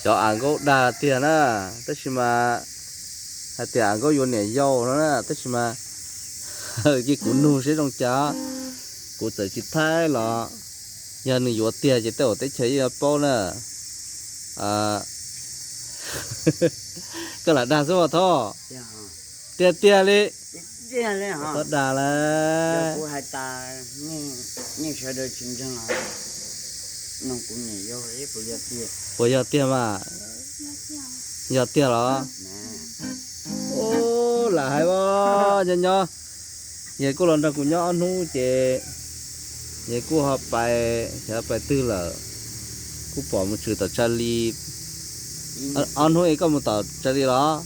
Cov Am Nkaub dag tiag na, tab sis mas hais tias Am Nkaub yuav niam yau no na, tab sis mas cia kuv nug seb zoo cas, kuv txawm tsis thaij los yog nws yuav tiag ces tej zaum teb chaws yeej yuav paub na. Koj lam dag xwb os Thoj. Tiag tiag li. Txhob dag lawm. Puas yog tiag mas? Yog tiag los? Lam hais as, nyob nyob, yawg kuj los nrog kuv nyob ob hnub ces yawg kuj ho pais xyov pais twg lawm, kuj pom mus tshwm tom Tsa Lis. Ob hnub es koj mus tom Tsa Lis los?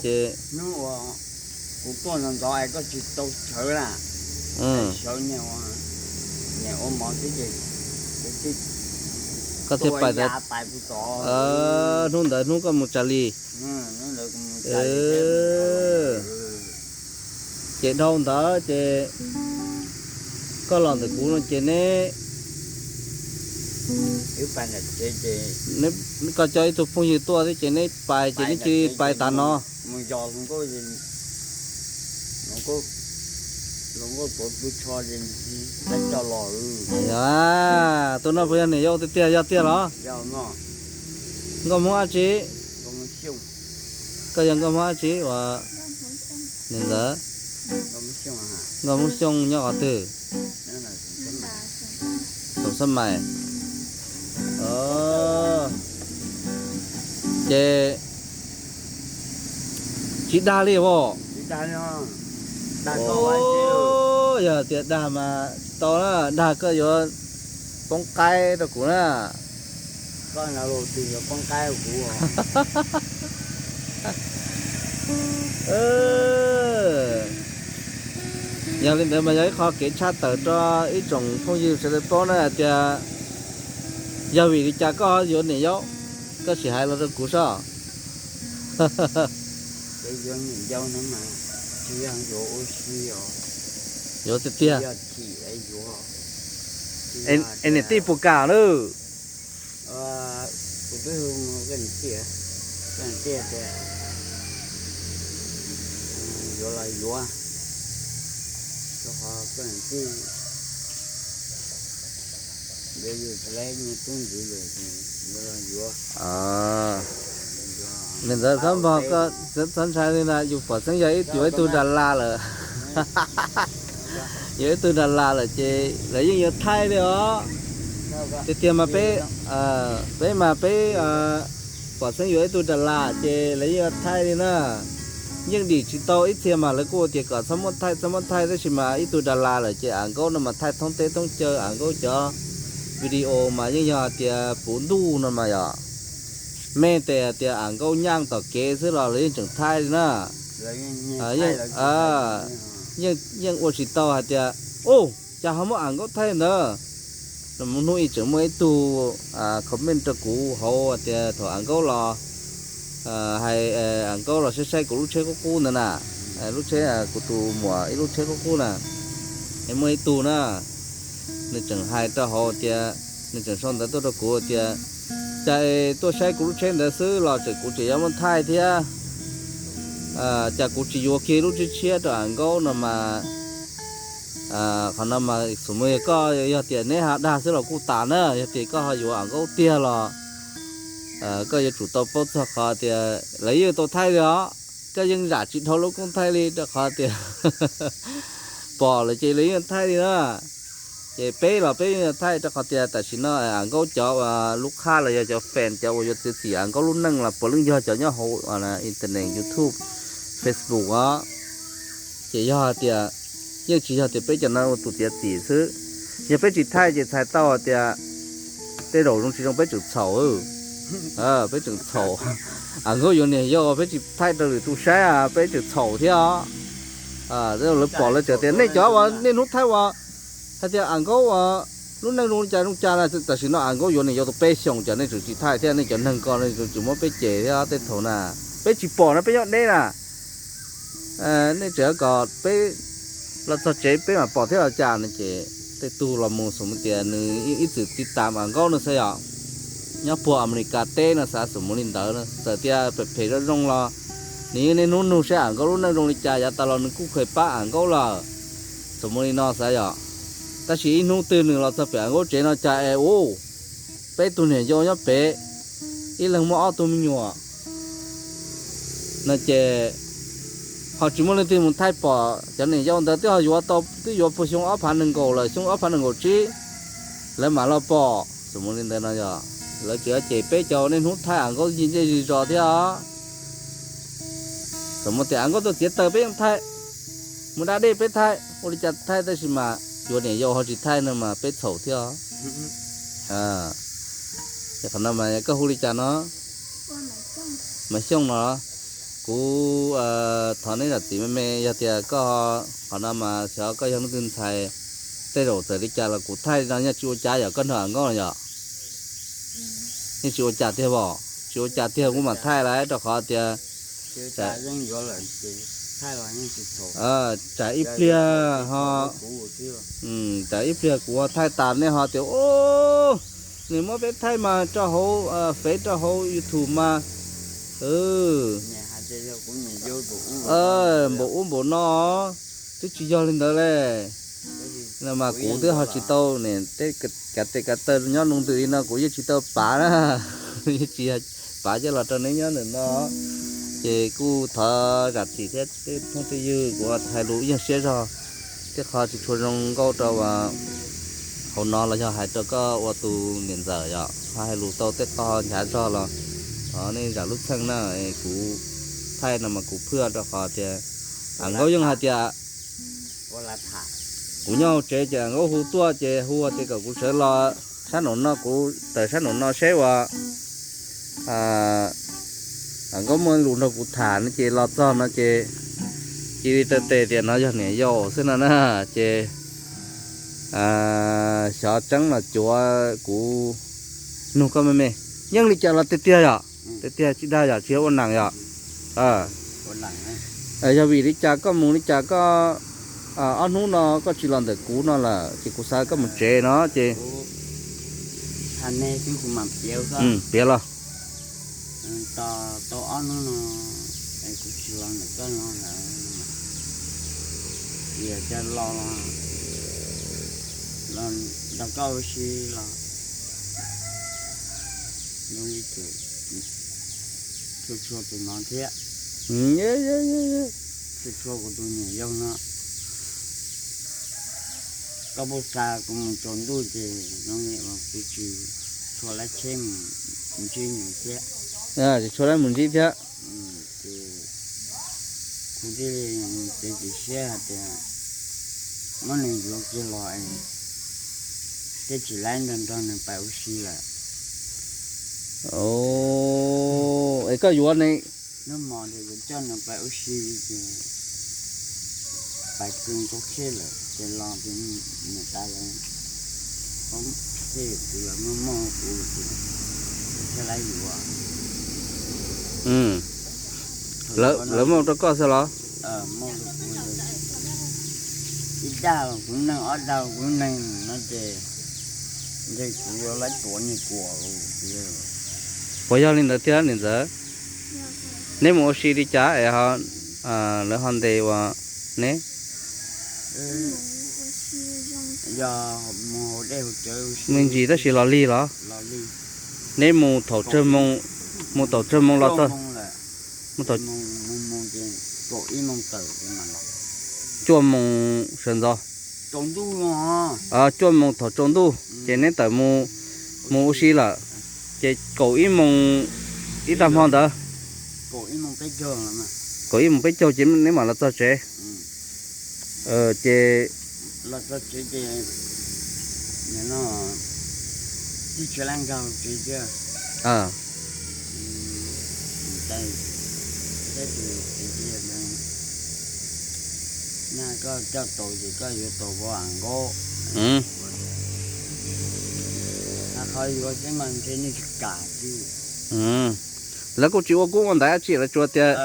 Ces koj thiaj pais ntawd. Hnub ntawd hnub koj mus Tsa Lis. Ces dhau ntawd ces koj los ntawm kuv no ces neb, koj coj ib tug phooj ywg tuaj thiab ces neb pais ces neb cia li pais tas no. Yog, tus no puas yog niam yau tiag tiag, yog tiag los? Nkauj Hmoob dab tsi? Koj yog Nkauj Hmoob dab tsi uas niam ntawd? Nkauj Hmoob Xyooj nyob qhov twg? Xoom Xab Mais. Ces tsis dag li as? Yog tias dag mas tsis tau na, dag koj yuav poob qaib rau kuv na. Yog li ntawd mas yog ib qho kev tshaj tawm rau ib tsoom phooj ywg sawv daws paub na hais tias yog vim li cas koj yuav niam yau, koj sim hais los rau kuv saib. Yuav tiag tiag. Es niam tij puas kam lawm? Li ntawd txhob npog, txhob ntshai li na, yus pom xeeb yog ib, yuav ib tug das las lawm. Yuav ib tug das las lawm ces lawv yeej yuav thaij li os. Tiag tiag mas peb, peb mas peb pom xeeb yuav ib tug das las ces lawv yeej yuav thaij li na. Yeej dim tsis tau, ib txhia mas lawv kuj tias kom txhob muab thaij, txhob muab thaij, tab sis mas ib tug das las lawm ces Am Nkaub no mas thaij thoob teb thoob chaw, Am Nkaub cov video mas yeej yog hais tias puv ntuj no mas yog, mej tes hais tias Am Nkaub nyaj tom kev xwb los lawv yeej tseem thaij li na. Yeej ua tsis tau hais tias, u, cas ho muab Am Nkaub thaij ntawd. Hnub ib tseem muaj ib tug comment rau kuv hauv tias thaum Am Nkaub los, hais Am Nkaub los saib saib kuv lub tsheb qub qub ntawd na, lub tsheb, kuv tus muam ib lub tsheb qub qub na, es muaj ib tug na, nws tseem hais rau hauv tias, nws tseem sau ntawv tuaj rau kuv tias, cas es tuaj saib kuv lub tsheb ntawd xwb los tseem kuv tseem yuav muab thaij thiab, cas kuv tsis yuav kiag lub tshiab tshiab rau Am Nkaub no mas. Qhov no mas xus mus yog koj, yog tias neb ho dag xwb los kuj tas na, yog tias koj ho yuav Am Nkaub tiag los koj yuav tsum tau paub txog qhov tias lawv yeej tau thaij li os. Koj yeej zam tsis dhau lub koob thaij li rau qhov tias pom lawm ces lawv yeej thaij li na. Ces peb los peb yeej thaij rau qhov tias tam sim no Am Nkaub cov lub qhab los yog cov fan, cov uas yuav txiav txim Am Nkaub lub neej los puav leej yog cov nyob hauv internet, YouTube, Facebook os. Ces yog hais tias yeej tsis yog tias peb cov no ua tus txiav txim xwb. Yog peb tsis thaij ces txhais tau hais tias tej zaum zoo tsis zoo peb tseem txhaum. Peb tseem txhaum. Am Nkaub yuav niam yau peb tsis thaij rau lwm tus saib peb tseem txhaum thiab os. Lawv pom lawv tseem tias nej cov uas niaj hnub thaij uas hais tias Am Nkaub uas lub neej zoo li cas zoo cas na, tam sim no Am Nkaub yuav niam yau tau peb xyoos ces nej tseem tsis thaij thiab, nej cov neeg ko nej tseem muab peb cem thiab tej thaum na. Peb tsis pom na, peb nyob deb na. Nej tseem kom peb los txog tsev peb mam pom thiab los cas no ces tej tug los mus xus mus tias nws ib txwm tiv tam Am Nkaub no xwb yom. nyob puag Amelikas teb no xav xus mus li ntawd, txawm tias phem phem zoo zoo los nws yeej niaj hnub nug saib Am Nkaub lub neej zoo li cas, yav tas los nws kuj kheev pab Am Nkaub lawm, xus mus li no xav yom. Tab sis ib hnub twg nws los txog pem Am Nkaub tsev no cas es ua peb tug niam yau nyob pem, ib leeg muaj ob tug me nyuam no ces ho tsis muaj leej twg mus thaij pom. Cov niam yau ntawd twb ho yuav tau, twb yuav puag xyoo ob phav nees nkaum lawm, xyoo ob phav nees nkaum tsib lawv mam los pom. Xus mus li ntawd no yog lawv tsis cem peb cov niaj hnub thaij Am Nkaub ncej zis zos thiab os. Xus mus tias Am Nkaub tuaj txiav taws peb yeej thaij, mus da dej peb thaij, ua li cas thaij, tab sis mas yuav niam yau ho tsis thaij no mas peb txhaum thiab os. Qhov no mas koj hu li cas no? Mas Xyooj no, kuv thov neb zam txim me me, yog tias koj, qhov no mas xyov koj yog leej twg ntxhais, tej zaum txawm li cas los kuv thaij no yeej tsis ua cas yom, koj nrog Am Nkaub no yom. Yeej tsis ua cas tiag os, tsis ua cas tiag kuv mam thaij lawm rau qhov tias tsam ib pliag ho, tsam ib pliag kuv ho thaij tas nej ho tias, nws muab peb thaij mas rau hauv Fev rau hauv YouTube mas, npaum ub npaum no, twb tsis yog li ntawd le. No mas kuv twb ho tsis tau, kav tes kav taw nyob nroo ntws li no kuv yeej tsis tau pav na, yeej tsis pav coj los rau neb nyob ntawm no. Ces kuj thov zam txim thiab tej phooj tej ywg, kuv hais lus ib yam siab zog, tej qho tsis tshua zoo nkauj rau hauv no los yog hais rau koj ua tus niam ntxawm yom, ho hais lus tau tej qho nchav zog los thov nej zam lub txim na. Kuv thaij no mas kuv phwj rau qhov tias Am Nkaub yeej hais tias kuv nyob hauv tsev ces Am Nkaub hu tuaj ces hu tias kom kuv sawv los sab nraum no, kuv tawm sab nraum no seb uas Am Nkaub muaj lus nrog kuv tham no ces los txog no ces cia li taw tes tias no yog niam yau xwb no na. Ces xyov tseeb los cuav, kuv nug koj me me, yeej li cas los tiag tiag yom, tiag tiag tsis dag yom, tsis yog ua neeg yom. Yog vim li cas koj mus li cas koj ob hnub no koj tsis los ntawm kuv no lawm ces kuv xav koj mus tsev no ces piav los nrog koj ua si los tshua tshua tus no thiab, tshua tshua kuv tus niam yau no. Koj puas xa kuv mus tsaus ntuj ces zoo li kuv tsis tshua lab tsheb mus ntsib nws thiab. Tsis tshua lab mus ntsib thiab. Ces kuv thiaj li txiav txim siab hais tias muab nws yuav kiag los es thiaj tsis laib nrog nrog nws pais ua si lawm. Es koj yuav ne? Hnub hmo ces kuv coj nws pais ua si ces pais kws nkauj khej lawm ces los ces niam tais lawv, tej kuv lawv muaj muaj kuv ces thiaj laib yuav. Lawv muaj rau koj xwb los? Ib dag los kuv neeg, ob dag los kuv neeg no ces ntshe kuv yuav laib tuav niag kuam. Puas yog li ntawd thiab niam ntxawm? Neb mus ua si li cas es lawv ho ntes ua neb? Me ntsis tab sis los lig los? Neb mus thaum tsawg moos, mus thaum tsawg moos los txog? Cuaj moos sawv ntxov. Cuaj moos thaum tsaus ntuj ces neb tawm mus ua si lawm, ces kaum ib moos ib tag hmo ntawd, kaum ib moos peb caug ces neb mam los txog tsev. Ces lawv kuj tsis ua kub ua ntaiv dab tsi, lawv tsuas tias,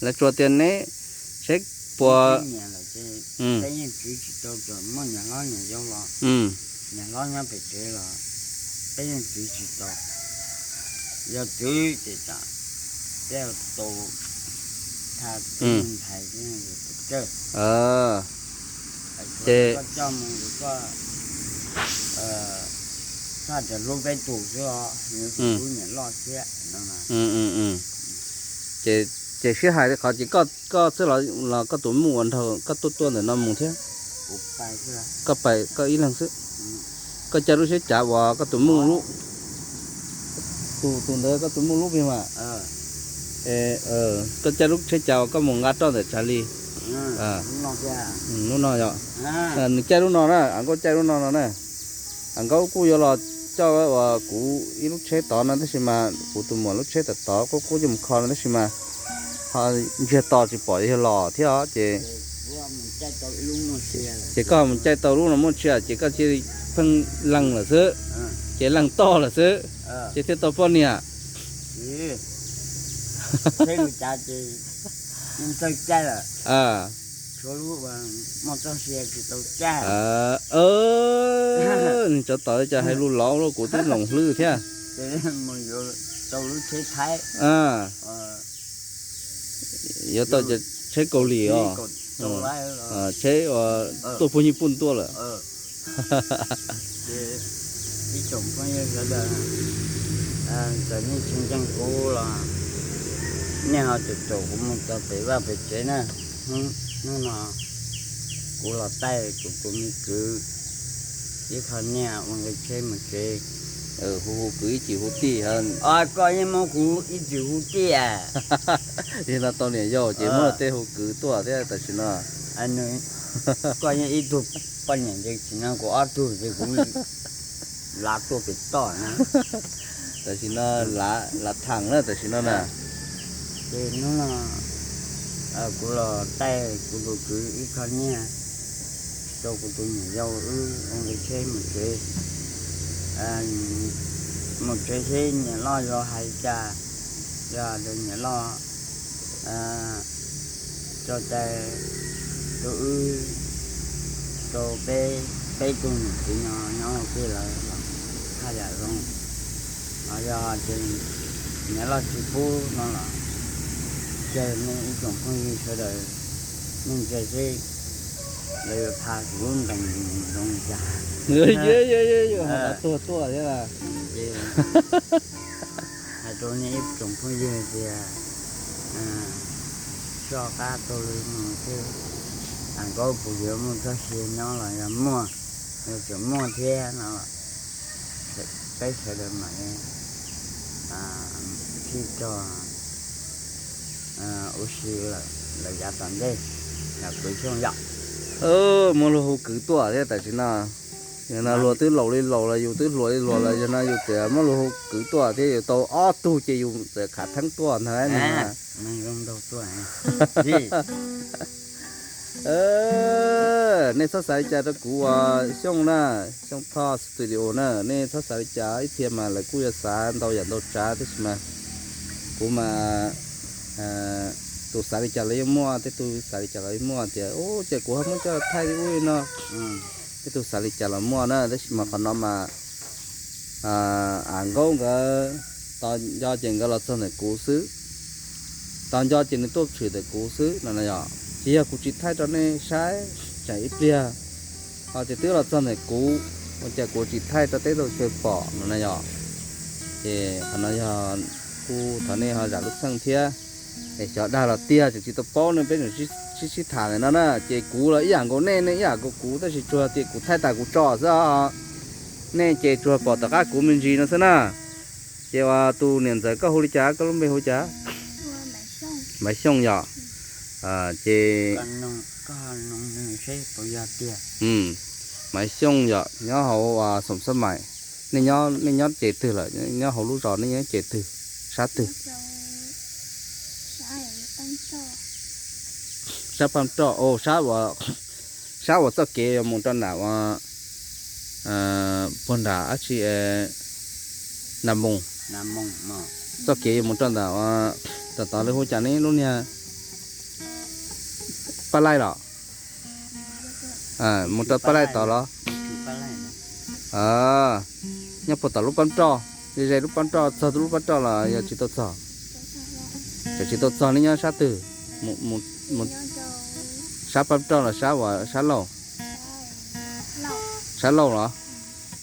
lawv tsuas tias neb seb puas, niam hlob nyob pem tsev los, Peb yeej txwv tsis tau, yog txwv ces tsam tej tau tha tub ntxhais txawj, ces koj coj mus koj txhob tias hlub peb tus xwb os, hlub niam loj thiab no. Ces sib hais li qhov ces koj xwb los koj tus muj ua nraug koj tuaj tuaj ntawm no mus thiab? Koj pais koj ib leeg xwb? Koj caij lub tsheb cav uas koj tus muj lub, tus tus ntawd koj tus muj lub pig mas, koj caij lub tsheb cav uas koj mus nqa roj ntawm Tsav Lis lub no yog? Nws caij lub no na, A Nkauj caij lub no no na. A Nkauj kuj yuav los coj uas kuv ib lub tsheb tod no tab sis mas kuv tus muam lub tsheb tom tod kuj kuj coj mus kho no tab sis mas ho ntsiag to tsis pom yog los thiab os ces ces koj mus caij tau lub no muaj tsia ces koj cia li pheej leeg lawm xwb, ces leeg toj lawm xwb, ces thiaj tau poj niam. Nws tsov tom li cas hais lus lov luaj kuv twb loos hlwb thiab. Yuav tau cov tsheb Kaus Lim os, tsheb uas tuaj puag nyiaj puj tuaj lawm. Ib tsoom phooj ywg sawv daws, txawm nej tsis ntseeg kuv los nej ho caum caum kuv mus txog pem vaj pem tsev na. Hnub no kuv los taij kuv tus me kwv ib qho nyiaj ua nqi tsheb mus tsev. Hu hu kwv ib tsis hu tij. Koj yeej muab kuv ib tsis hu tij. Yog no tau niam yau ces muab tej hu kwv tuaj thiab tam sim no. Koj yeej ib tug poj niam ntse tsis no kuv ob tug ces kuv lav tuaj pem toj na. Tam sim no lav thaam na tam sim no na. Ces hnub no kuv los taij kuv tus kwv ib qho nyiaj rau kuv tus niam yau wb ua nqi tsheb mus tsev. Mus tsev seb niam loj yuav hais cas, yog niam loj tso cai rau wb, rau peb, peb tug niam txiv no nyob ua ke lawm los haj yam zoo. Los yog ces niam loj tsis pub no los, ces nej ib tsoom phooj ywg sawv daws nej ntsia seb lawv yuav tha kuv lub ntees zoo li cas. Tuag tuaj thiab. Hais rau nej ib tsoom phooj ywg tias soj qab taug lw mus thiab, Am Nkaub puas yuav muaj txoj sia nyob los yog muaj, yog tseem muaj thiab no, peb sawv daws mam li sib cog ua si lawm yav tom ntej, yog kwv Xyooj yom. Muaj luag hu kwv tuaj thiab tam sim no. Yog no luag twb laus li laus lawm, yus twb hluas li hluas lawm, yog no yus txawm muab luag hu kwv tuaj thiab yus tau ob tug ces yus txawm khav theeb tuaj ntag na. Nej txhob xav li cas rau kuv uas Xyooj na, Xyooj Thoj Studio na, nej txhob xav li cas, ib txhia mas lawv kuj yuav xav ntau yam ntau tsav tab sis mas kuv mas tus xav li cas los yeej muaj, tej tus xav li cas los yeej muaj tias ub ces kuv ho muab coj thaij li ub li no. Tej tus xav li cas los muaj na, tab sis mas qhov no mas Am Nkaub nkawd tos nco ces nkawd los txog ntawm kuv xwb, tos nco ces nws tuaj tshwm ntawm kuv xwb no na yom. Tsis yog kuv tsis thaij rau nej saib tsam ib pliag, ho ces twb los txog ntawm kuv, ua cas kuv tsis thaij rau teb rau chaw pom no na yom. Ces qhov no yog kuj thov nej ho zam lub txim thiab. Es xyov dag los tiag, tseem tsis tau paub ne, peb tseem sib sib tham ntawm no na, ces kuv los ib yam nkaus nej, nej ib yam nkaus kuv, tab sis tsuas tias kuv thaij tas kuv tso xwb os. Nej ces tsuas pom tom qab kuv me ntsis no xwb na. Ces uas tus niam ntxawm koj hu li cas, koj lub npe hu li cas? Maiv Xyooj yom. Ces Maiv Xyooj yom, nyob hauv Xoom Xab Maim. Nej nyob ces twg lawm, nyob hauv lub zos nej nyob ces twg, sab twg? Sab Paj Roj, sab uas txoj kev yuav mus rau nram uas puag nram dab tsi, Nas Moos. Txoj kev yuav mus rau nram uas tom tod lawv hu cas ne, lub niag Paj Laij los? Mus rau Paj Laij tod los? Nyob puag tom lub pab roj, ze ze lub pab roj, txog lub pab roj los yog tsis tau txog? Tseem tsis tau txog, neb nyob sab twg? Sab pab roj los sab uas sab laug? Sab laug los?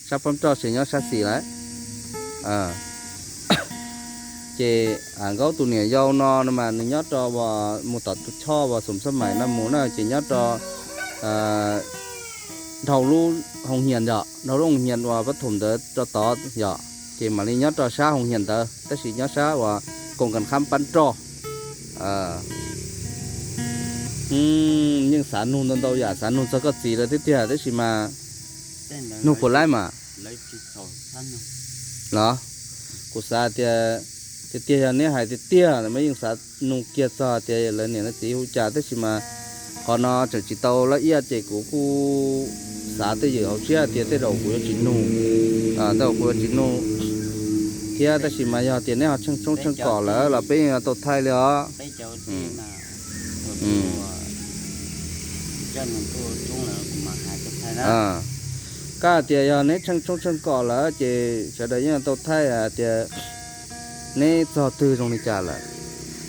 Sab pab roj ces nyob sab xis lawm. Ces Nkaub tus niam yau no no mas nws nyob rau uas mus tom tus choj uas Xoom Xab Maim no mus na, ces nyob rau dhau lub hoo hias yom, dhau lub hoo hias uas pab thum ntawd rau tod yom, ces mam li nyob rau sab hoo hias ntawd, tab sis nyob sab uas koom kas qhab pab roj. Yeej xav nug ntau ntau yam, xav nug txog koj txiv lawv thiab tiag, tab sis mas nug puas laib mas. Los, kuv xav tias tiag tiag yog neb hais tiag tiag mas yeej xav nug kiag txog tias lawv niam lawv txiv hu cas, tab sis mas qhov no tseem tsis tau laj iaj ces kuv kuj xav tej ywm hauv siab tias tej zaum kuv yuav tsis nug, tej zaum kuv yuav tsis nug thiab, tab sis mas yog tias neb ho tsheej tshoob tsheej kom lawm los peb yeej yuav tau thaij li os. Koj hais tias yog neb tsheej tshoob tsheej kom lawm ces sawv daws yeej tau thaij hais tias neb txog twg zoo li cas lawm.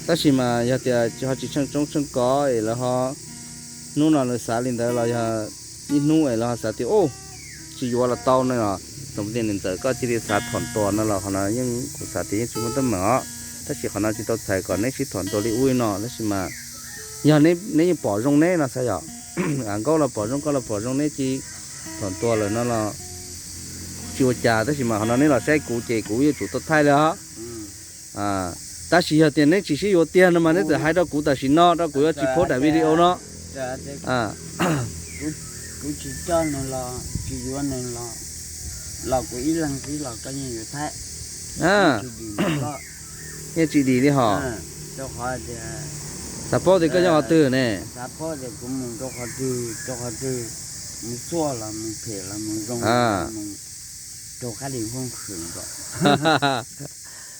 Tab sis mas yog tias ho tsis tsheej tshoob tsheej kom es lawv ho, hnub no lawv xav li ntawd los yog ib hnub es lawv ho xav tias tsis yuav los tau no los, niam ntxawm koj cia li xav thom tuas no los qhov no yeej kuv xav tias yeej tsis muaj teeb meem os. Tab sis qhov no tsis tau txhais kom neb sib thom tuas li ub li no, tab sis mas yog neb yeej pom zoo neb no xav yom, Nkaub los pom zoo, koj los pom zoo, neb cia li thom tuas lawm no los tsis ua cas, tab sis mas qhov no neb los saib kuv ces kuv yuav tsum tau thaij li os. Tab sis yog tias neb tsis sib yuav tiag no mas neb txawm hais rau kuv tam sim no rau kuv yuav tsis post daim video no. Kuv tsis coj nws los tsis yuav nws los, los kuv ib leeg xwb los koj yeej yuav thaij. Yeej tsis dim li hos. Rau qhov tias, xav paub tias koj nyob qhov twg ne? Xav paub tias kuv mus rau qhov twg rau qhov twg, mus xuaj los mus phem los mus zoo, mus rau qab li nkauj khwm nkaus.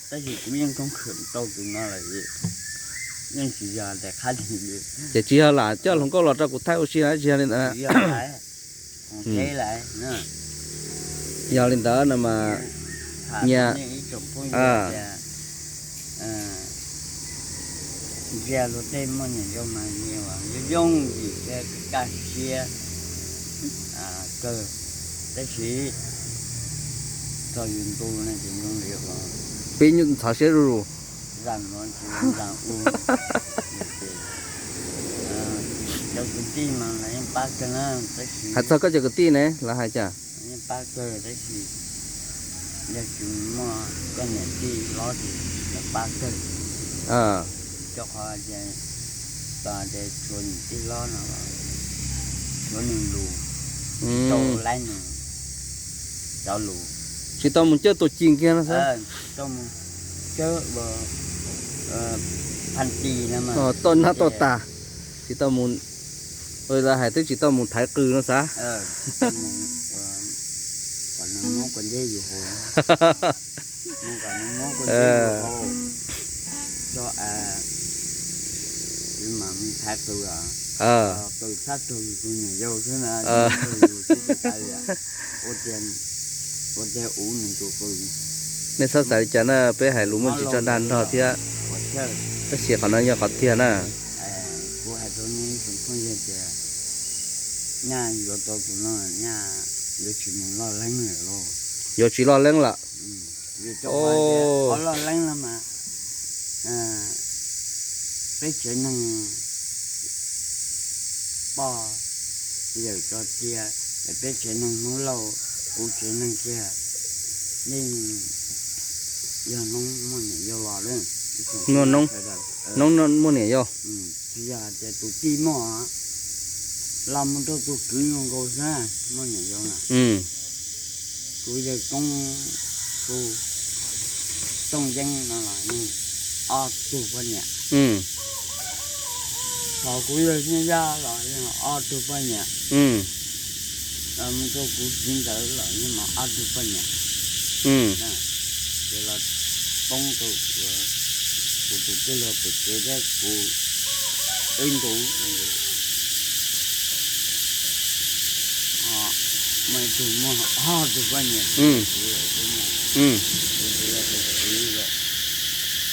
Tab sis kuv yeej nkauj khwm tau tus no lawm, yeej tsis yog tias qab li. Ces tsis yog lam coj hluas nkauj los rau kuv thaij ua si los tsis yog li ntawd? Yog li ntawd no mas nyias ntsia luag tej muaj niam yau mas nyias yooj yim thiab kaj siab kawg, tab sis txog yus ntu no ces zoo li peb nyuj ntxhov siab zuj zus. Cov kwv tij mas lawv yeej pab kawg na, tab sis hais txog koj cov kwv tij ne lawv hais cas? Yeej pab kawg tab sis yog tsis muaj cov niam tij hlob ces lawv pab kawg. Rau qhov tias, tias tshuav niam tij hlob no los tshuav nws lus, rau laib nws cov lus. Tsis tau mus cawj tus ci kiag no xwb. Tsis tau mus cawj phan ti no mas toj nab toj tas, tsis tau mus, lawv hais twb tsis tau mus thaiv qws no xav. Kom nws muab kua ntej yus haus, kom nws muab kua ntej yus haus, tso, yus mam mus thaiv qws os. Qws txhob raug yus tus niam yau xwb na, raug yus xwb tsis tas li. Ua tiag, ua tiag ub nws tus qws. Nej txhob xav li cas na, peb hais lus muaj tsis tso dag nrog thiab, tab sis qhov no yog qhov tiag na. Kuv hais rau nej ib tsoom phooj ywg tias nyaj yuav tau tus no nyaj yuav tsis mus loj leeb lawm lauj. Yuav tsis loj leeb lawm. Vim rau qhov tias qhov loj leeb no mas peb tsev neeg poj yawm tso cia, peb tsev neeg Hmoob Lauj, kuv tsev neeg kiag, yeej yog Noob muaj niam yau los lawm. Noob muaj niam yau. Tsis yog hais tias tus tij muaj, los mus rau tus kwv zoo nkaus xwb muaj niam yau na. Kuv yawg koob, kuv Tooj Yeeb no los yeej ob tug poj niam. Thaum kuv yawg Xyooj Yaj los yeej ob tug poj niam. Los mus rau kuv txiv ntawd los yeej ob tug poj niam. Ces los poob rau kuv tus tij laug pem tsev thiab kuv wb ntu muaj ib tug muaj ob tug poj niam, kuv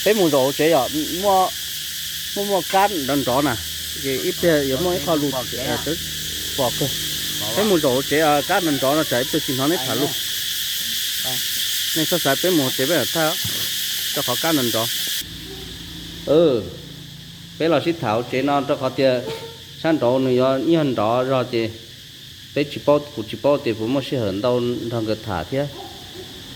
Peb mus zaum hauv tsev yom, muaj, muaj muaj kab nrov nrov na, ces ib pliag yuav muaj ib qho lus pom kawg. Peb mus zaum hauv tsev, kab nrov nrov no tsam ib pliag tsis hnov neb tham lus. Nej txhob xav, peb mus hauv tsev peb mam thaij, rau qhov kab nrov nrov. Peb los sib tham hauv tsev no rau qhov tias sab nraud nws yuav ib nyuag nrov zog ces peb tsis paub, kuv tsis paub tias puas muaj sij hawm ntau nrog nkawd tham thiab.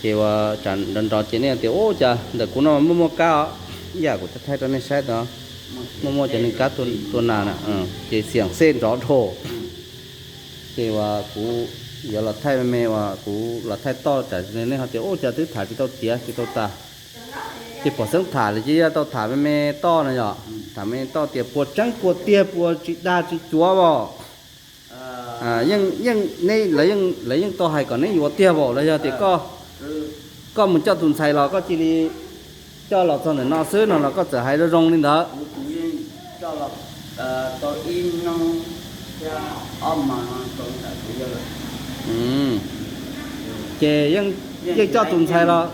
Ces ua tsam nrov nrov ces nej tias ua cas ntawm kuv no muaj muaj kab os, ib yam kuv thaij thaij rau nej saib tod, muaj muaj cov neeg kab tua nas na, ces xiam xej nrov dhau. Ces uas kuv yuav los thaij me me uas kuv los thaij toj tsam nej ho tias ua cas twb tham tsis tau tiav tsis tau tas. Ces pom xeeb tham lawm ces yuav tau tham me me toj no yom, tham me me toj tias puas tseeb puas tiag puas tsis dag tsis cuav os. Yeej, yeej, lawv yeej tau hais kom neb yuav tiag as los yog tias koj mus coj tus ntxhais los koj cia li coj los txog ntawm no xwb no los koj txawm hais zoo zoo li ntawd. Ces yeej coj tus ntxhais los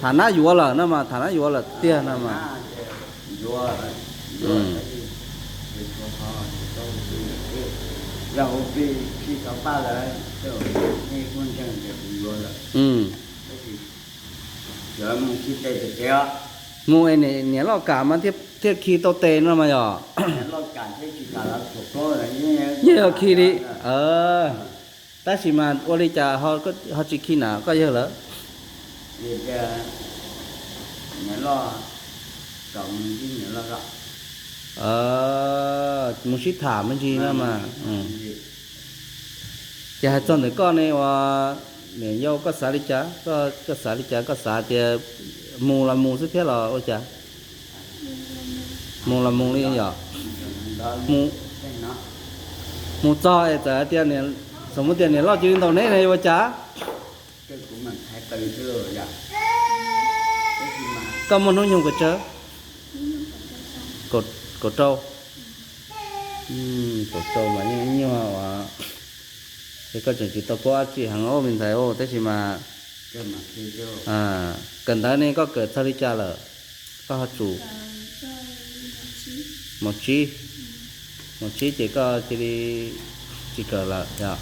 tham nab yuav lawm no mas, tham nab yuav lawm tiag no mas. Mus es niam loj kam mas thiaj khi tau tes no mas yom. Yog khi li. Tab sis mas ua li cas ho tsis khi na koj yawg lawm? Mus sib tham me ntsis no mas. Ces hais txog ntawm koj ne uas niam yau koj xav li cas, koj xav li cas, koj xav tias mus los mus xwb thiab los ua cas? Mus los mus li yom. Mus txog es txawm hais tias, xam muab tias niam loj cia li ntaus neb no yuav ua cas? Koj muaj hnub nyoog pes tsawg? Kaum rau. Kaum rau mas yeej ib nyuag, es koj tseem tsis tau paub dab tsi heev os me ntxhais, tab sis mas kawm ntawv ne koj kawm txog li cas lawm? Koj ho tsum mos tsib, mos tsib ces koj cia li tsis kawm lawm yom.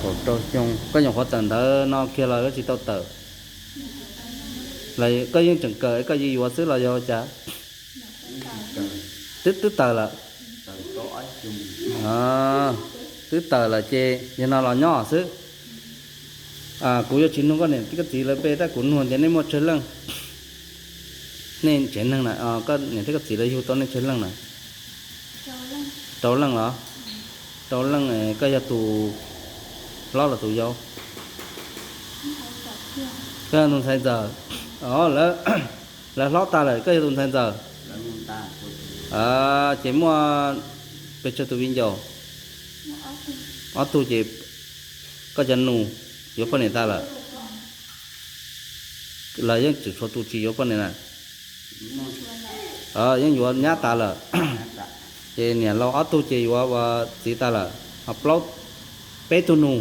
Kaum rau xyoo koj nyuam qhuav tawm ntawv no kiag los yuav tsis tau tawm? Koj yeej tseem kawm koj yeej yuav xwb los yog ua cas? Twb, twb tawm lawm. Twb tawm lawm ces yog no los nyob xwb. Kuv yuav tsis nug koj niam koj txiv lawv pe tab kuv nug tias nej muaj tsawg leej? Nej tsev neeg na, koj niam thiab koj txiv lawv yug tau nej tsawg leej na? Rau leej los? Rau leej, koj yog tus hlob los tus yau? Koj yog tus ntxhais ntxawm. Lawv hlob tas lawm koj yog tus ntxhais ntxawm. Ces muaj pes tsawg tus viv ncaus? Ob tug ces koj cov nus yuav poj niam tas lawm. Los yeej tseem tshuav tus tsis yuav poj niam na? Yeej yuav nyab tas lawm. Ces niam laus ob tug ces yuav ua txiv tas lawm, ho plaub, peb tug nus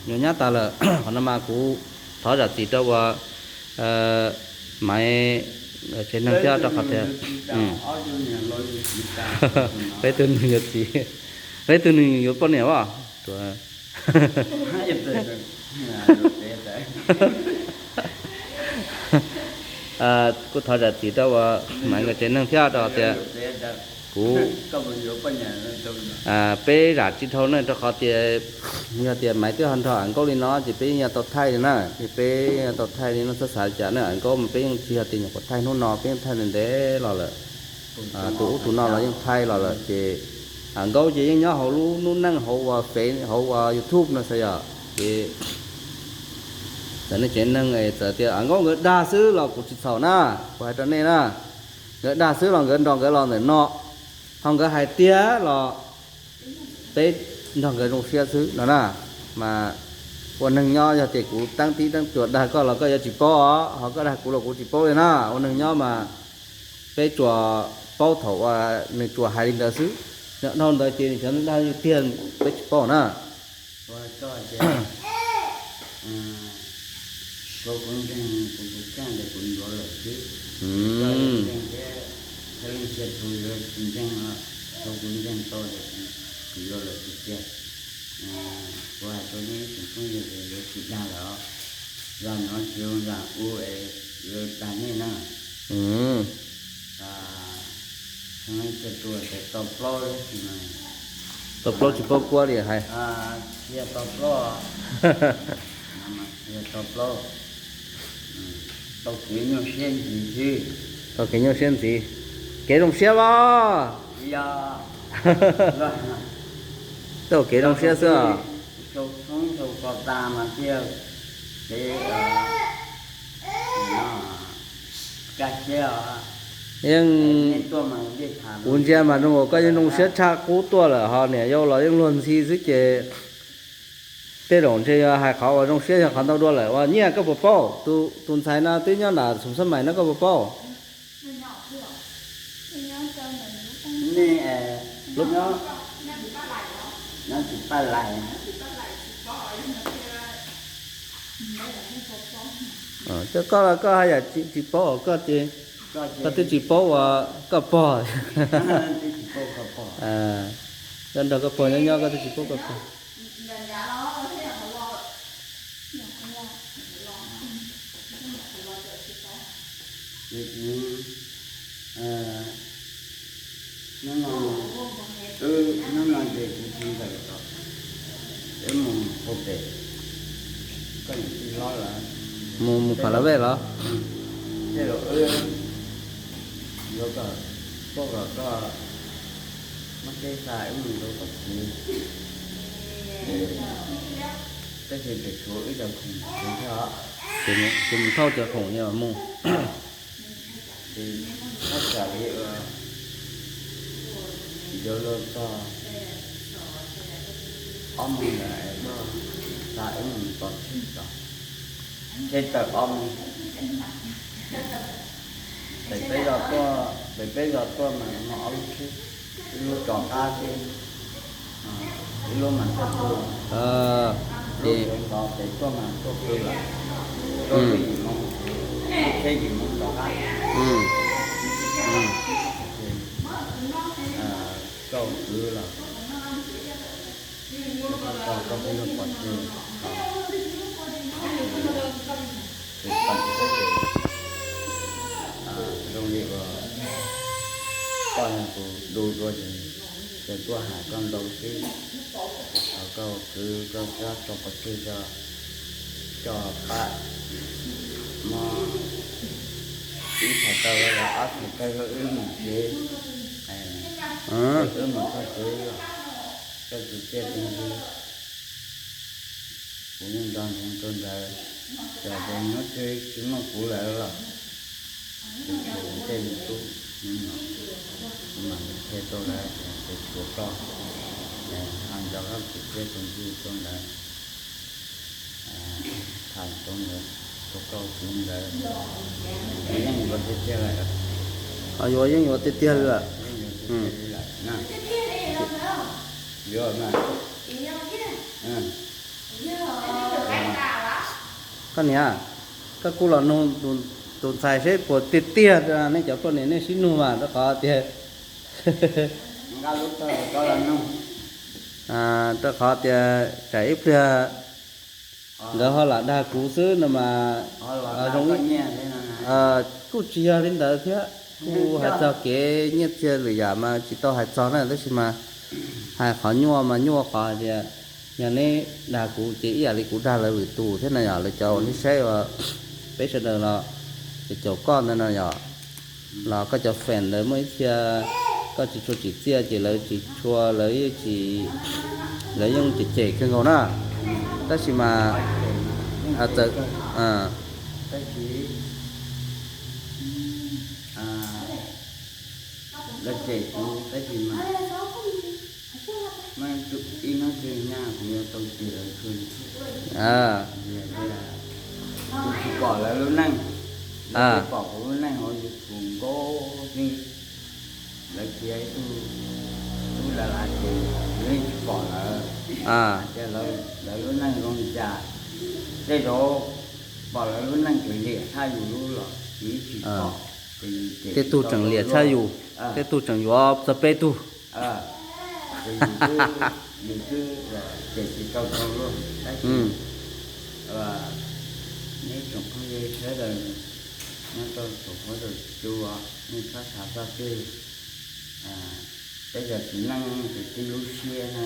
yuav nyab tas lawm. Qhov no mas kuv thov zam txim rau ua Maiv tsev neeg thiab rau qhov tias peb tug nus yuav txiv, peb tug nus yuav poj niam as. Kuv thov zam txim rau ua Maiv nkawd tsev neeg thiab rau qhov tias kuv, peb zam tsis dhau ne rau qhov tias yog tias Maiv twb ho nrog Am Nkaub li no ces peb yeej yuav tau thaij li na, ces peb yuav tau thaij li no, txhob xav li cas na. Am Nkaub mas peb yeej tsis yog tias nyuam qhuav thaij hnub no, peb yeej thaij ntev ntev los lawm. Tus ub tus no los yeej thaij los lawm ces Am Nkaub ces yeej nyob hauv lub hnub neej hauv uas Face hauv uas YouTube no xwb yom. Ces txawm nej tsev neeg es txawm tias Am Nkaub nkawd dag xwb los kuv tsis txhaum na, kuv hais rau nej na. Nkawd dag xwb los nkawd nrog nkawd los ntawm no, ho nkawd hais tiag los peb nrog nkawd zoo siab xwb no na. Mas ua neeg nyob yog tias kuv teeb tib teeb cuas dag koj los koj yuav tsis paub os, ho koj dag kuv los kuv tsis paub li na. Ua neeg nyob mas peb tsuas paub thaum uas nws tsuas hais li ntawd xwb. Nyob dhau ntawd ces nws xyov dag tiag peb tsis paub na. Tau kuv ntseeg, kuv tus kheej ces kuv yuav lawm xwb. Tsis tau ntseeg thiab, thiab leej txhia tus yuav tsis ntseeg los tau kuv ntseeg tau ces kuv yuav lawm tiag tiag. Kuv hais rau nej ib tsoom phooj ywg tias yuav tsis dag lawm os. Zaj no tsis zoo zaj ub es yuav dag nej na. Txheeb leej txhia tus tias tau plaub tab sis mas tau plaub tsis paub kuab li hais. Tsis yog tau plaub, tsis yog tau plaub, tau kev nyuaj siab ntxiv xwb. Tau kev nyuaj siab ntxiv, kev zoo siab los? Yog, tau kev zoo siab xwb os. Xyoo tshoob xyoo ko tas mas thiaj kev kaj siab os. Yeej, kuv ntsia mas zoo uas koj yeej zoo siab tshaj qub tuaj lawm ho niam yau los yeej luag ntxhi xwb ces tej zaum ntshe yog hais qhov uas zoo siab yog qhov ntau dua lawm. Ua nyiaj koj puas paub? Tus ntxhais no twb nyob nram Xoom Xab Mais no koj puas paub? Nyob tim Paj Lais. Cov koj los koj haj yam tsis paub os, koj ces koj twb tsis paub uas koj pog. Koj nrog koj pog nyob nyob koj twb tsis paub koj pog. Hnub no ces kuv tsis ntawm tom, wb mus puag pem koj niam tij hlob lawm. Mus, mus Pha La Vej los? Tej zaum wb yuav kom, koj kom koj muab teb xa wb mus rau tom tsev. Tab sis tseem tshuav wb cov khoom tsev thiab os. Ces mus thauj cov khoom mus. Ces thaj tsam li uas yuav luag txog ob moos ntawd es koj xa wb mus tom tsev tod, tsheb tawm ob moos. Pem peb zos tuaj, pem peb zos tuaj mas muaj ob lub tsheb, ib lub rov qab xwb, ib lub mas tuaj pw, lub sawv ntxov pem tuaj mas tuaj pw lawm, tuaj lub yim moo, lub tsheb yim moo rov qab. Koj kwv los koj tau koj peb lub pov tseg, ces zoo li uas koj yog tus du dua ces, ces tuaj hais koj ntau xwb. Koj kwv koj txhob tso pov tseg, tso pab muab ib txhais taw los ob txhais taw rau wb mus tsev, wb mus txog tsev, koj tus txiaj tus ntsig. Kuv yeej nco ntsoov rau ntawd, txawm tias hnub twg tsis muaj kuv lawm los, ces kuv tej me tub me nyuam, kuv mam li qhia rau lawv tias tseem tshuav koj, ho nco koj tus txiaj tus ntsig rau ntawd, tham rau ntawd, rau koj kwv ntawd, yeej yuav tiag tiag lawm. Ho yuav yeej yuav tiag tiag li lawm. Yeej yuav tiag tiag li lawm na. Yuav mas. Koj niam, koj kuj los nug tus ntxhais seb puas tiag tiag, nej cov poj niam nej sib nug mas rau qhov tias, rau qhov tias tsam ib pliag nkawd ho lam dag kuv xwb no mas zoo. Kuj tsis yog li ntawd thiab, kuj hais txog kev nyiaj txiag lwm yam mas tsis tau hais txog na, tab sis mas hais qhov nyuaj mas nyuaj qhov hais tias yog neb dag kuv ces ib yam li kuv dag lawv lwm tus thiab no yom, lawv cov uas neb saib uas peb sawv daws los ces caum koj ntawd no yom, los koj cov fan ntawd muaj ib txhia koj tsis tshua tsim txiaj ces lawv tsis tshua, lawv yeej tsis, lawv yeej cem cem kawg nkaus na. Tab sis mas txawm lawv cem kuv tab sis mas muaj ib hnub twg nyaj kuv yuav tau cem lawv kawg li. Kuv tsis pom lawv lub neej, lawv pom kuv lub neej hauv YouTube nkaus xwb. Lawv khiav ib tug tub Dav Las ces kuv yeej tsis pom lawv, tias lawv lub neej zoo li cas. Tej zaum pom lawv lub neej tseem liam tshaj yus lub los yus ib tsis pom, ces yus cem tej tug tseem liam tshaj yus, tej tug tseem yuav txog peb tug. Ces yus twb, yus twb cem tsis tau tau luaj, tab sis neb tsoom phooj ywg sawv daws nyob rau saum huab saum cua, nej txhob xav txoj twg. Peb cov txiv neej ces tib lub siab na,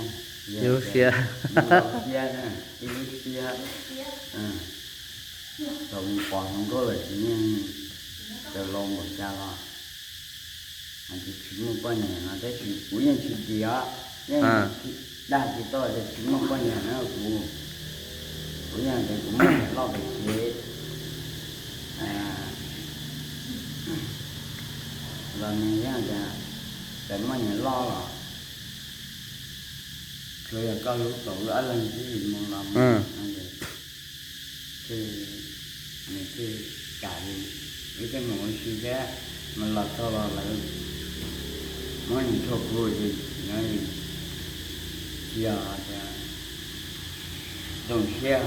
lub siab, tib lub siab, thaum mus pom hluas nkauj lawm ces yeej, txawm laus npaum cas los hais tias tsis muaj poj niam no, tab sis kuv yeej tsis dim os, yeej dag tsis tau tias tsis muaj poj niam na kuv. Kuv yeej tias kuv muaj niam loj pem kev los nws yeej tias txawm muaj niam loj los tsuas yog koj hlub thaum wb ob leeg xwb, mus los mus no ces nws thiaj kam li wb thiaj mus ua si thiab, mus los txog los lawv muab nws rhuav plhu ces tsis yog tias zoo siab,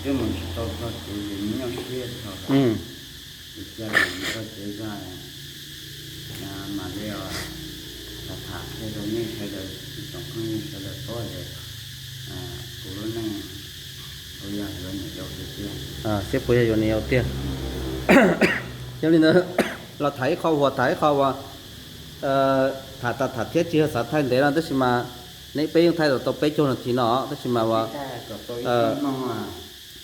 twb mus tsis tau txog kev ces nyuaj siab txog ces cia li mus txog kev txog mam li tham tham qhia rau nej sawv daws, tsoom phooj ywg sawv daws paub tias kuv lub neej puas yog yuav niam yau tiag tiag, seb puas yog yuav niam yau tiag. Yog li ntawd los tham ib qho uas, tham ib qho uas tham tas tham thiab tsis yog xav thaij ntev no tab sis mas neb peb yeej thaij tau peb caug nas this no tab sis mas ua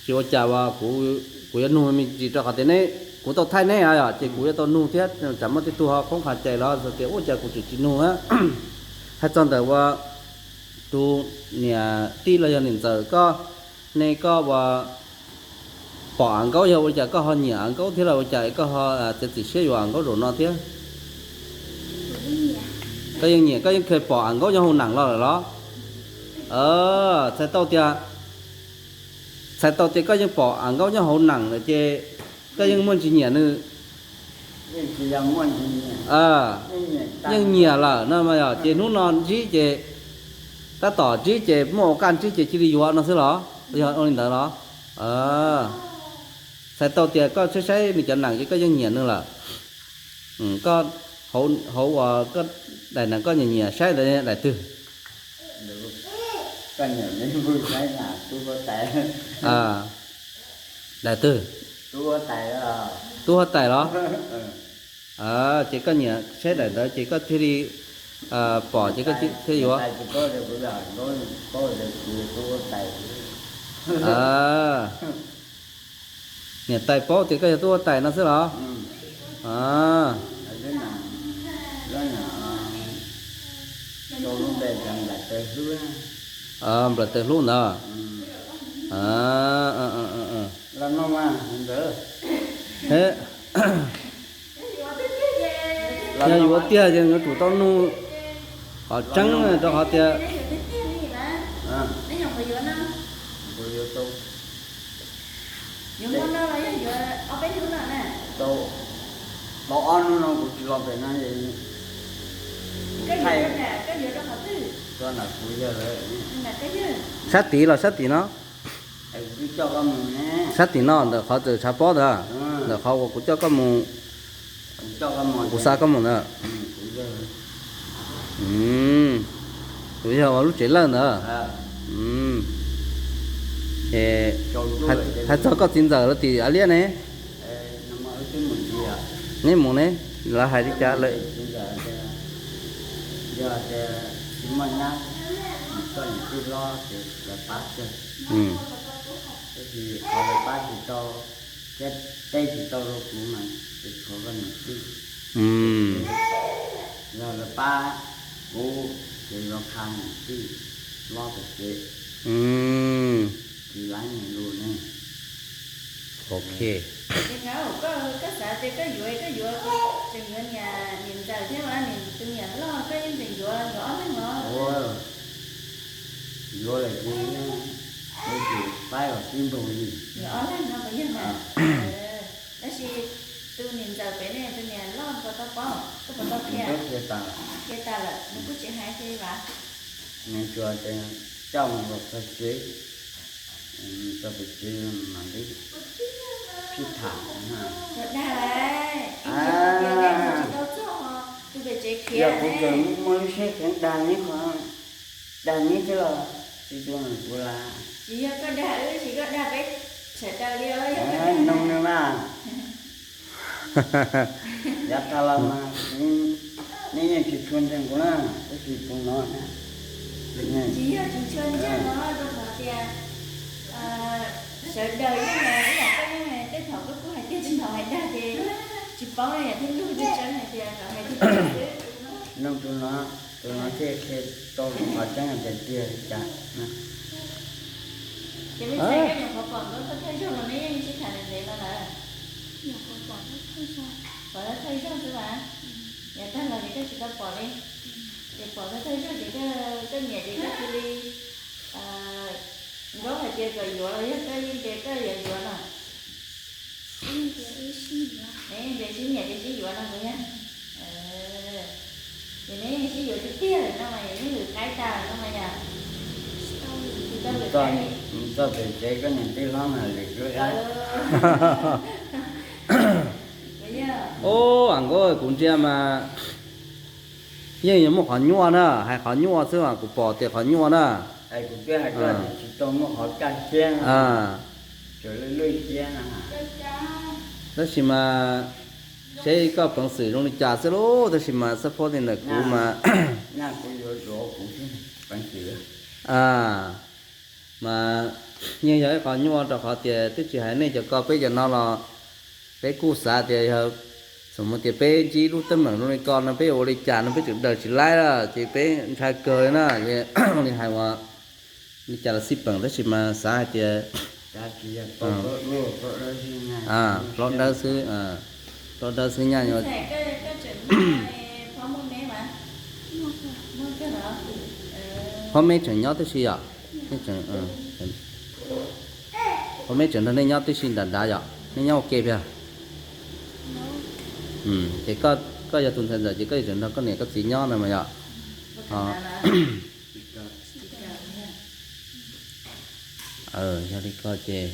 tsis ua cas, kuv yuav nug me ntsis rau qhov tias neb, kuv tau thaij neb yom, ces kuv yuav tau nug thiab tsam muaj tej tug ho qhoob qhov cai los tias ua cas kuv tseem tsis nug. Hais txog ntawm ua tus niam tij los yog niam ntxawm koj, nej koj ua pom Am Nkaub yog ua cas koj ho nyiam Am Nkaub thiab los ua cas koj ho txiav txim siab yuav Am Nkaub zaum no thiab? Koj yeej nyiam, koj yeej kheev pom Am Nkaub nyob hauv neem los lawm los? Txhais tau tias, txhais tau tias koj yeej pom Am Nkaub nyob hauv neem lawm ces koj yeej muaj ntsis nyiam nws. Yeej nyiam lawm no mas yog ces hnub no ntsib ces tab tom ntsib ces muaj ua qaj ntsib ces cia li yuav no xwb los? Yog ua li ntawd los? Txhais tau tias koj saib saib nws cov neem ces koj yeej nyiam nws lawm. Koj, hauv uas koj daim neem koj nyiam nyiam saib ntawd daim twg? Daim twg? Tub huab tais los? Ces koj nyiam saib daim ntawd ces koj thiaj li pom ces koj thiaj yuav. Niam tais paub tias koj yog tub huab tais no xwb los? Nplawm taws hlub ntawd. Yog yuav tiag ces yuav tsum tau nug qhov tseeb rau qhov tias tau ob hnub no kuv tsis los pem no, sab tid los sab tim no? Sab tim no ntawm qhov txawm tshav pob ntawd, ntawm qhov uas kuv coj koj mus, kuv xa koj mus ntawd. Kuv yog ua lub tsev lawj ntawd. Ces hais txog koj txiv ntxawm lawv tim Av Liab ne? Neb mus ne, lawv hais li cas lawm? Tab sis qhov lawv pab tsis tau thiab teb tsis tau rau kuv mas ces tshuav koj niam tij. Yog lawv pab kuv ces yuav qha niam tij hlob pem kev, tsis laib nws lus ne. Ok. Koj xav tias koj yuav, koj yuav, tseem yuav niam, niam ntxawm thiab mas niam, tus niam loj koj yeej tseem yuav nkawd ob leeg los? Yuav lawm ces yeej, yuav tsum faib los sib npaug li. Yuav ob leeg no puas yog na? Tab sis tus niam ntxawm pem ne, tus niam loj puas tau paub, koj puas tau qhia? Qhia tas lawm, nws kuj tsis hais li vas. Nws tsuas tias coj mus los txog tsev, mus txog pem tsev mam li. Tsis tham. Dag lawm, ib ntsis qhov tias nej mus tsis tau txog ho tus pem tsev khiav. Yog kuv tseem muaj lub siab kheev dag neb qhov, dag neb xwb los tsis tshua nws kuv las. Tsis yog koj dag wb, tsis koj dag peb sawv daws li os, yog koj dag. Nug nws mas. Yav tag los mas kuv, neb yeej tsis tshua ntseeg kuv na, tab sis tus no na. Tsis yog tsis tshua ntseeg os, rau qhov tias sawv daws yeej, ib yam koj yeej, tej thaum koj kuj hais tiag tsis tau hais dag ces tsis paub na, yam thiaj nug tseeb tseeb hais tias kom hais tiag tiag xwb. Nug tus no, tus no thiaj qhia tau qhov tseeb hais tias tiag li cas. Ces me ntxhais, koj nyuam qhuav pom nkauj thawj thawj zaug los neb yeej sib tham ntev ntev no lawm? Pom thawj thawj zaug xwb mas. Yav tag los ces koj tsis tau pom li. Ces pom thawj thawj zaug ces koj nyiam ces koj cia li, nkauj hais tias kom yuav los yog koj yeej tias koj yuav yuav no? Neb yeej tias sib nyiam ces sib yuav no puas yog? Ces neb yeej sib yuav tiag tiag lawm no mas yog, yeej lwm qaib tas lawm no mas yog. Tsis tau lwm qaib li. Mus txog pem tsev koj niam tij hlob mas lwm lub qaib. Ub, a nkauj, kuv ntsia mas yeej yuav muaj qhov nyuaj na, hais qhov nyuaj xwb mas kuv pom tias qhov nyuaj na. Kuv twb hais koj tias tsis tau muaj qhov kaj siab, tsuas lwj lwj siab no. Tab sis mas seb koj peev xwm zoo li cas xwb lauj, tab sis mas xab phob li ntawm kuv mas, nyaj kuv yuav zov kuv xwb, peev xwm. Mas yeej yog ib qho nyuaj rau qhov tias twb tsis hais nej cov ko, peb cov no los peb kuj xav tias yog, xam mus tias peb ntsib lub teeb meem zoo li ko no peb yuav ua li cas no peb tseem daws tsis laib lawm ces peb ntshai kawg li na. Ua li hais ua li cas los xij peem, tab sis mas xav hais tias plaub dawb xwb, plaub dawb xwb nyaj. Phob meb tseem nyob tib si yom? Phob meb tseem nrog nej nyob tib si nram nrad yom? Nej nyob ua ke thiab? Ces koj yog tus ntxhais ntxawm ces koj yuav tsum nrog koj niam koj txiv nyob no mas yom? Yog li ko ces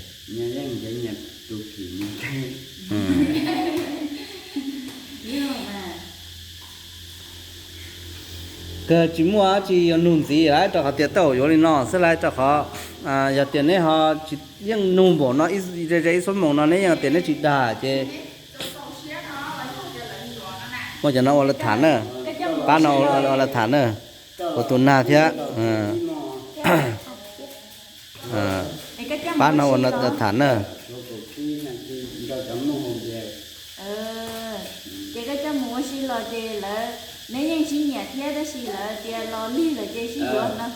kawg tsis muaj dab tsi yuav nug ntxiv lawm, rau qhov tias tej zaum yuav li no xwb lauj, rau qhov yog tias neb ho tsis, yeej nug npaum no, ze ze ib xuab moos no neb yeej tias neb tsis dag ces muaj cov no ua lawv tham na, pab no ua lawv tham na, ua tus nag thiab. Pab no ua lawv tham na. Ces koj coj mus ua si los ces lawv, neb yeej sib nyiam thiab tab sis lawv tias los lig lawm ces sib yuav no.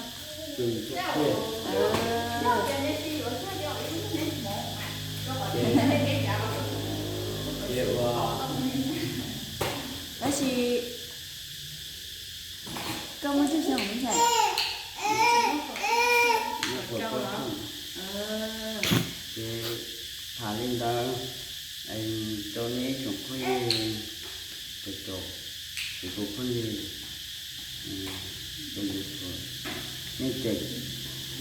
Tab sis koj muaj tsawg xyoo ntxhais? Ces tham li ntawd rau nej ib tsoom phooj ywg, tsoom phooj ywg,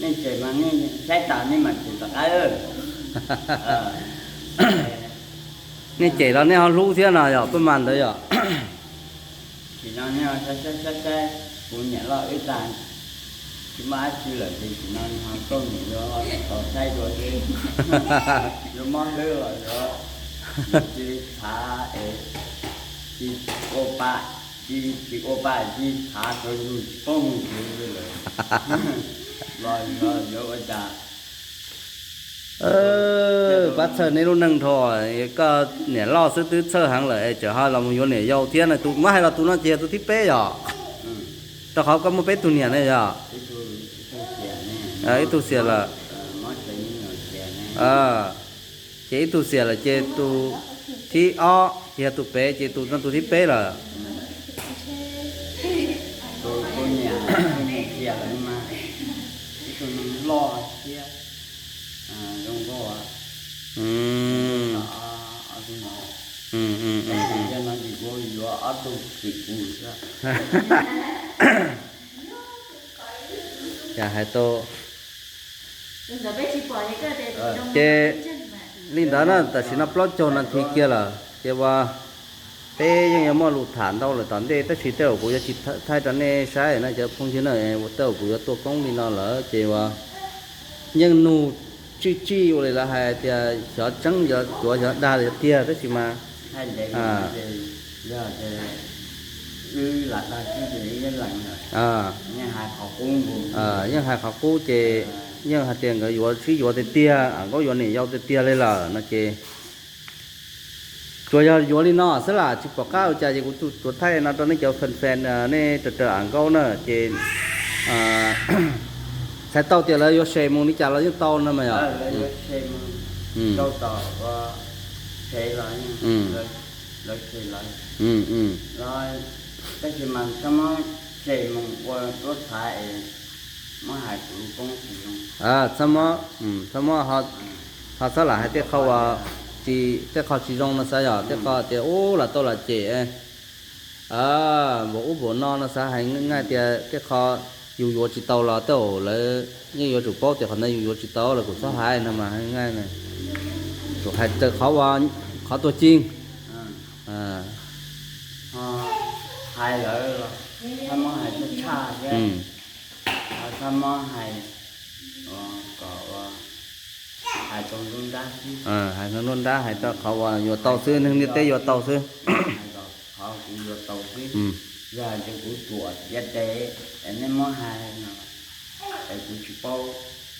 nej cem mas nej saib tas nej mam cem tom qab. Nej cem los nej ho hlub thiab no yog pab mas ntawd yom? Sim no nej ho saib saib saib saib kuv niam loj wb tag, tsis muaj dab tsi lawm ces sim no nws ho tuaj mus yuav tau saib dua xwb. Yuav mob hlwb los yuav, cia li txhav es, cia ua pa, cia tsis ua pa cia txhav tsuav yug tsis paub mus tsuav lawm. Los yuav yuav ua cas? Pab txhawj neb lub neej dhau, koj niam loj xwb twb txhawj heev lawm es tseem ho los mus yuav niam yau thiab no. Tus muab hais los tus no ces yog tus thib peb yom? Rau qhov koj muaj peb tug niam ne yom? Ib tug xiam lawm. Ces ib tug xiam lawm ces tus thib ob ces yog tus pem ces tus no tus thib peb lawm. Cas hais tau ces Li ntawd na, tam sim no plaub caug nas this kiag lawm ces ua peb yeej yuav muaj lus tham ntau lawm tom ntej, tab sis tej zaum kuv yuav tsis thaij rau nej saib na cov phooj ywg na, tej zaum kuv yuav tua koob li no lawm ces ua yeej nug tsij tsij ua li lawv hais tias xyov tseeb xyov cuav xyov dag li tiag, tab sis mas yeej hais qhov qub ces yeej hais tias nkawd yuav sib yuav tiag tiag, Am Nkaub yuav niam yau tiag tiag li lawm no ces tsuas yog yuav li no xwb las, tsis pom qab ua cas ces kuv tsuas thaij no rau nej cov fan fan, nej raws raws Am Nkaub na ces txhais tau tias lawv yuav se mus li cas los yeej tau no mas yog. Tab sis mas txhob muab se mus ua tuab txhav es muab hais kuv lub koob tsis zoo. Txhob muab, ho txhob lam hais tej qho uas tsis, tej qho tsis zoo no xav yog tej qho tias ub lam tau lam cem npaum ub npaum no no xav hais ngaij tias tej qho yus yuav tsis tau los tej zaum lawv yeej yuav tsum paub tias qhov ntawd yus yuav tsis tau los kuv txhob hais no mas ngaij, kuv hais raws qhov, qhov tuag ci. Ho hais lawm los txhob muab hais tshaj tshaj thiab, ho txhob muab hais kom hais tau nruab nrab xwb. Hais nruab nrab, hais rau qhov uas yuav tau xwb, neeg ntiaj teb yuav tau xwb. Hais kom qhov kuv yuav tau xwb. Yog hais tias kuv ruam yav tes es nej muab hais no es kuv tsis paub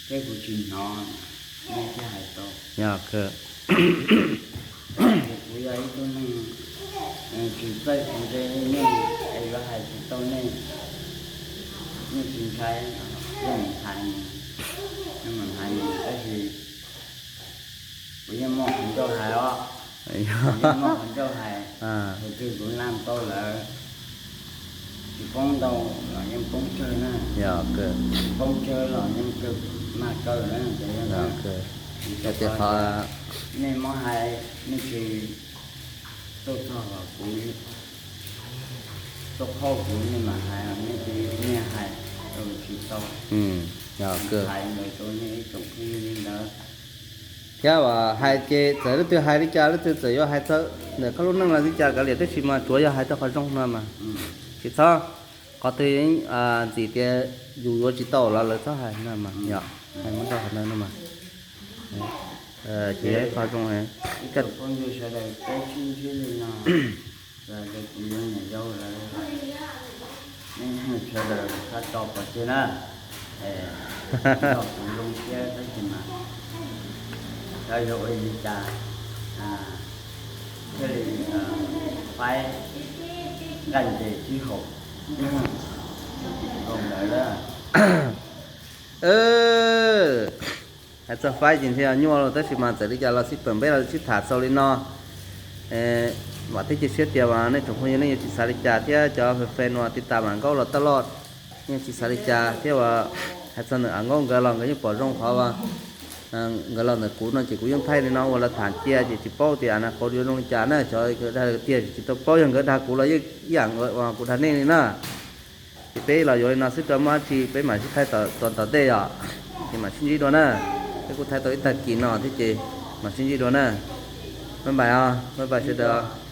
thiab kuv tsis hnov, nej thiaj hais tau. Kuv yog ib tug neeg tsis txawj tsis ntse li nej es yuav hais tsis tau nej, nej tsis ntshai, nej mus hais mus, nej mus hais mus, tab sis kuv yeej muaj qhov ncauj hais os. Kuv yeej muaj qhov ncauj hais, thaum twg kuv naj tau lawm, tsis poob ntau los yeej poob tsawg na, tsis poob tsawg los yeej kawg, mag kawg na. Tsis tau qhov nej muab hais, nej tsis tuaj txog kuv, tuaj qhauj kuv nej mam hais, nej tsis, nej hais tsis tau. Hais ntawd rau nej ib tsoom phooj ywg li ntawd. Thiab hais ces txawm leej twg hais li cas, leej twg txawm yuav hais txog ntawm koj lub neej los li cas kav liam, tab sis mas tsuav yog hais rau qhov zoo no mas, tsis txhob, qhov twg ntxim tias yus yuav tsis tau los lawv txhob hais no mas yog, hais muab rau qhov ntawd no mas. Ces yog ib qho zoo. Ib tsoom phooj ywg sawv daws peb sib ntsib li no, kuv yuav niam yau lawm, nej sawv daws txhob tso pov tseg na, nrog kuv zoo thiab tab sis mas xyov yuav ua li cas thiaj li faib nqaij ntses sib haum zoo ntawd na. Hais txog faib ces ntshe nyuaj los tab sis mas txawm li cas los sib pem peb los sib tham txaus li no. Vam thiab cia siab tias nej tsoom phooj ywg nej yuav tsis xav li cas thiab cov fan fan uas tiv tas Am Nkaub los taj loj yeej tsis xav li cas thiab uas hais txog ntawm Am Nkaub nkawd los nkawd yeej pom zoo qhov uas nkawd los ntawm kuv no ces kuv yeej thaij li no ua lawv tham cia ces tsis paub tias na qauv yuav zoo li cas na, xyov nkawd dag tiag tsis tau paub, yog nkawd dag kuv los yeej ib yam uas kuv dag nej li na. Ces peb los yuav li no xwb rau muaj dab tsi peb mam sib thaij tom tom ntej yom. Ces mam sib ntsib dua na. Peb kuj thaij tau ib tag kis no thiab ces mam sib ntsib dua na. Bye bye os, bye bye sawv daws.